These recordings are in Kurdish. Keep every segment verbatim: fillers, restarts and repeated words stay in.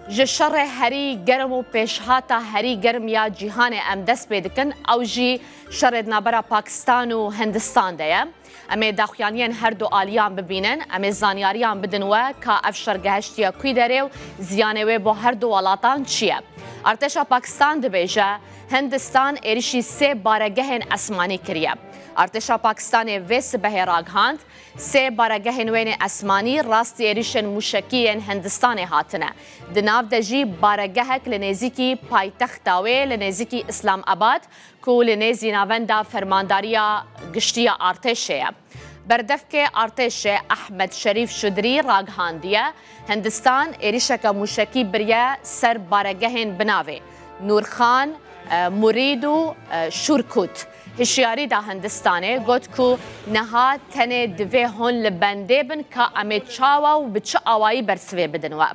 Ji şerê herî germ û pêşhata herî germ ya cîhanê em dest pê dikin, ew jî şerê di navbera Pakistan û Hindistan de ye. Em ê daxuyaniyên her du aliyan bibînin, em ê zanyariyan bidin we ka ev şer gehiştiye kwî derê û ziyanê wê bo her du welatan çi ye. Artêşa Pakistan dibêje, Hindistan êrişî sê baregehên esmanî kiriye. Artêşa Pakistanê vê sibehê ragihand, sê baregehên wênê esmanî rastî êrişên mûşekî yên Hindistanê hatine. Di nav de jî baregehek li nêzîkî paytexta wê, li nêzîkî Îslamabad, ku li nêzî navenda Fermandariya Giştî ya Artêşê ye. Berdevkê Artêşê Ehmed Şerîf Şudrî ragihandiye, Hindistan êrişeke mûşekî biriye ser baregehên bi navê Nûrxan, e, Murîd û, e, Şûrkût. Hişyarî da Hindistanê, got ku niha tenê divê hûn li bendê bin ka em ê çawa û bi çi awayî bersivê bidin we.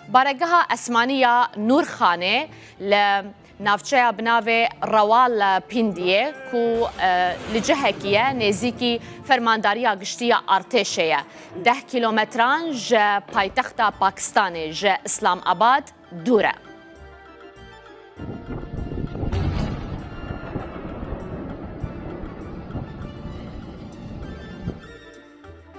Baregeha esmanî ya Nûrxanê li navçeya bi navê Rawalpindiyê ku, e, li cihekî ye nêzîkî Fermandariya Giştî ya Artêşê ye. Deh kîlometran ji paytexta Pakistanê, ji Îslamabad dûr e.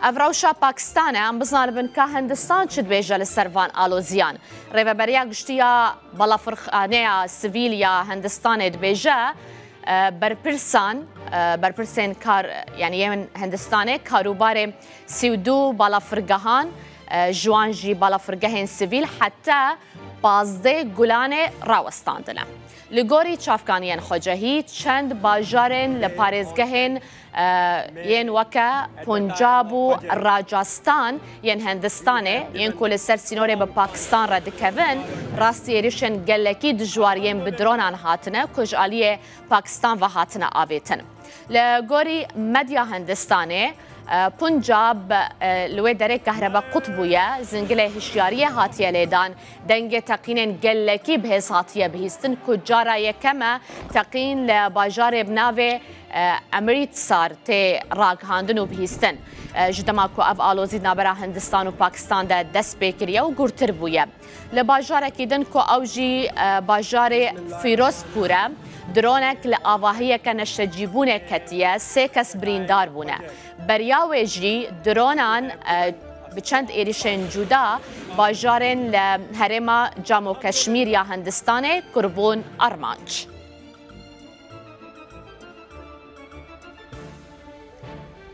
Ev rewşa Pakistan e, em bizanibin ka Hindistan çi dibêje li ser van aloziyan. Rêveberiya Giştî ya Balafirxaneya Sivîl ya Hindistanê dibêje, e, berpirsan, e, berpirsên kar, yanî yên Hindistanê karûbarê sî û du balafirgehan, e, ji wan jî balafirgehên sivîl heta pazdeh Gulanê rawestandine. Li gorî çavkaniyên xwecehî, çend bajarên li parêzgehên, e, yên weke Puncab û Rajasthan yên Hindistanê, yên ku li ser sînorê bi Pakistan re dikevin, rastî êrişên gelekî dijwar yên bi dronan hatine, ku ji aliyê Pakistan ve hatine avêtin. Li gorî medya Hindistanê, e, Puncab, e, li wê derê kehrebe qut bûye, zingilê hişyariyê hatiye lêdan, dengê teqînên gelekî bi hêz hatiye bihîstin ku cara yekem e teqîn li bajarê bi navê, e, Amritsar tê ragihandin û bihîstin. E, ji dema ku ev alozî di navbera Hindistan û Pakistan de dest pê kiriye û gurtir bûye. Li bajarekî din ku ew jî, e, bajarê Firozpûr e, dronek li avahiyeke neştecîbûnê ketiye, sê kes birîndar bûne. Beriya wê jî dronan, e, bi çend êrişên cuda bajarên li herêma Camo Keşmîr ya Hindistanê kiribûn armanc.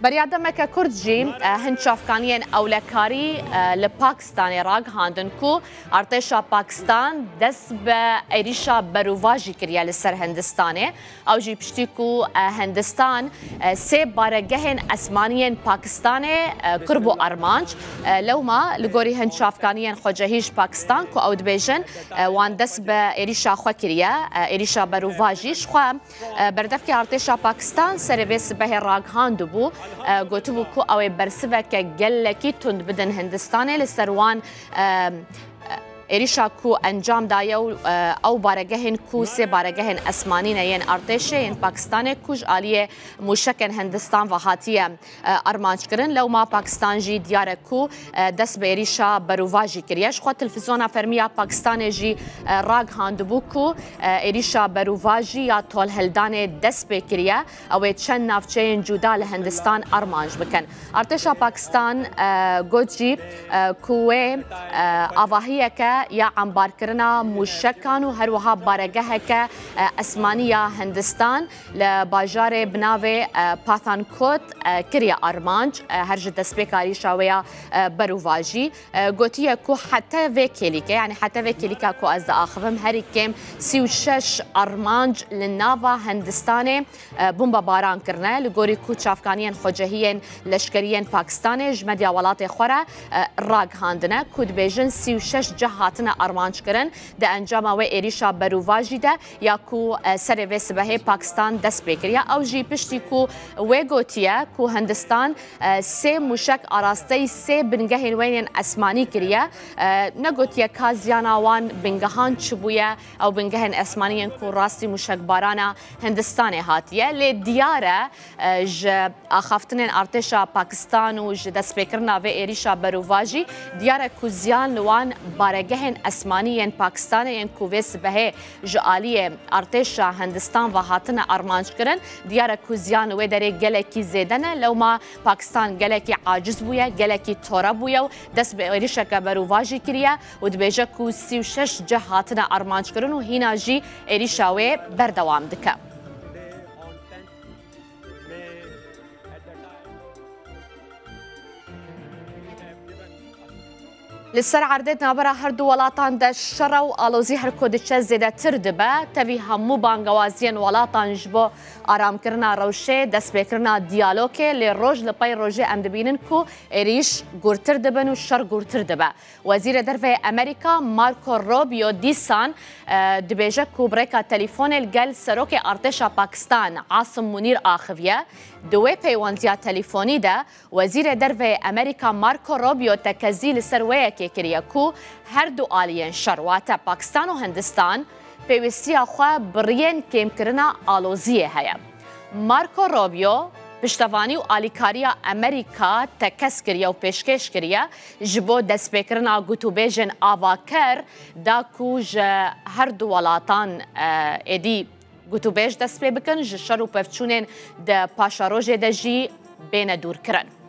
Beriya demeke kurt jî, e, hin çavkaniyên ewlekarî, e, li Pakistanê ragihandin ku artêşa Pakistan dest bi êrîşa berûvajî kiriye li ser Hindistanê. Ew jî piştî ku, e, Hindistan, e, sê baregehên esmanî yên Pakistanê, e, kiribû armanc. E, lewma li gorî hin çavkaniyên xwecehî ji Pakistan ku ew dibêjin, e, wan dest bi êrîşa xwe kiriye, e, êrîşa berûvajî ji xwe, e, berdevkê artêşa Pakistan serê vê sibehê ragihandibû, e, gotibû ku ew ê bersiveke gelekî tund bidin Hindistanê li ser wan, e, êrîşa ku encam daye û, e, ew baregehên ku sê baregehên esmanî ne yên artêşê yên Pakistanê ku ji aliyê mûşekên Hindistan ve hatiye, e, armanc kirin. Lewma Pakistan jî diyar e ku, e, dest bi êrîşa berûvajî kiriye. Ji xwe televîzyona fermî ya Pakistanê jî, e, ragihandibû ku, e, êrîşa berûvajî ya tolhildanê dest pê kiriye. Ew ê çend navçeyên cuda li Hindistan armanc bikin. Artêşa Pakistan, e, got jî, e, ku wê, e, avahiyeke ya embarkirina mûşekan û her wiha baregeheke, e, esmanî ya Hindistan li bajarê bi navê, e, Pathankot, e, kiriye armanc, e, her ji destpêka êrîşa wê ya, e, berûvajî. E, gotiye ku heta vê kêlîkê, yanî heta vê kêlîka ku ez diaxivim, herî kêm sî û şeş armanc li nava Hindistanê, e, bombebaran kirine. Li gorî ku çavkaniyên xwecehiyên leşkeriyên Pakistanê ji medya welatê xwe re, e, ragihandine ku dibêjin sî û şeş cih hatine armanc kirin di encama wê êrîşa berûvajî de ya ku, e, serê vê sibehê Pakistan dest pê kiriye. Ew jî piştî ku wê gotiye ku Hindistan, e, sê mûşek arasteyî sê bingehên wênên esmanî kiriye. E, negotiye ka ziyana wan bingehan çi bûye, ew bingehên esmanî yên ku rastî mûşekbarana Hindistanê hatiye. Lê diyar e, e, ji axaftinên artêşa Pakistan û ji destpêkirina vê êrîşa berûvajî diyar e ku ziyan li wan barege Hêzên esmanî yên Pakistanê yên ku vê sibehê ji aliyê artêşa Hindistan ve hatine armanckirin, diyar e ku ziyan wê derê gelekî zêde ne. Lewma Pakistan gelekî aciz bûye, gelekî tore bûye û dest bi êrişeke berûvajî kiriye û dibêje ku sî û şeş cih hatine armanckirin û hîna jî êrişa wê berdewam dike. Li ser erdê di navbera her du welatan de şer û alozî her ku diçe zêdetir dibe. Tevî hemû bangewaziyên welatan ji bo aramkirina rewşê, destpêkirina diyalogê, lê roj li pey rojê em dibînin ku êrîş gurtir dibin û şer gurtir dibe. Wezîrê Derve yê Amerîka Marco Rubio dîsan, e, dibêje ku bi rêka telîfonê li gel serokê artêşa Pakistan Asim Munîr axiviye. Di wê peywendiya telîfonî de Wezîrê Derve yê Amerîka Marco Rubio tekezî li ser wê yekê kiriye ku her du aliyên şer, wate Pakistan û Hindistan, pêwîstiya xwe bi riyên kêmkirina aloziyê heye. Marco Rubio piştevanî û alîkariya Amerîka tekez kiriye û pêşkêş kiriye ji bo destpêkirina gotûbêjên avaker da ku ji her du welatan, e, êdî gotûbêj dest pê bikin, ji şer û pevçûnên di paşerojê de jî bêne dûrkirin.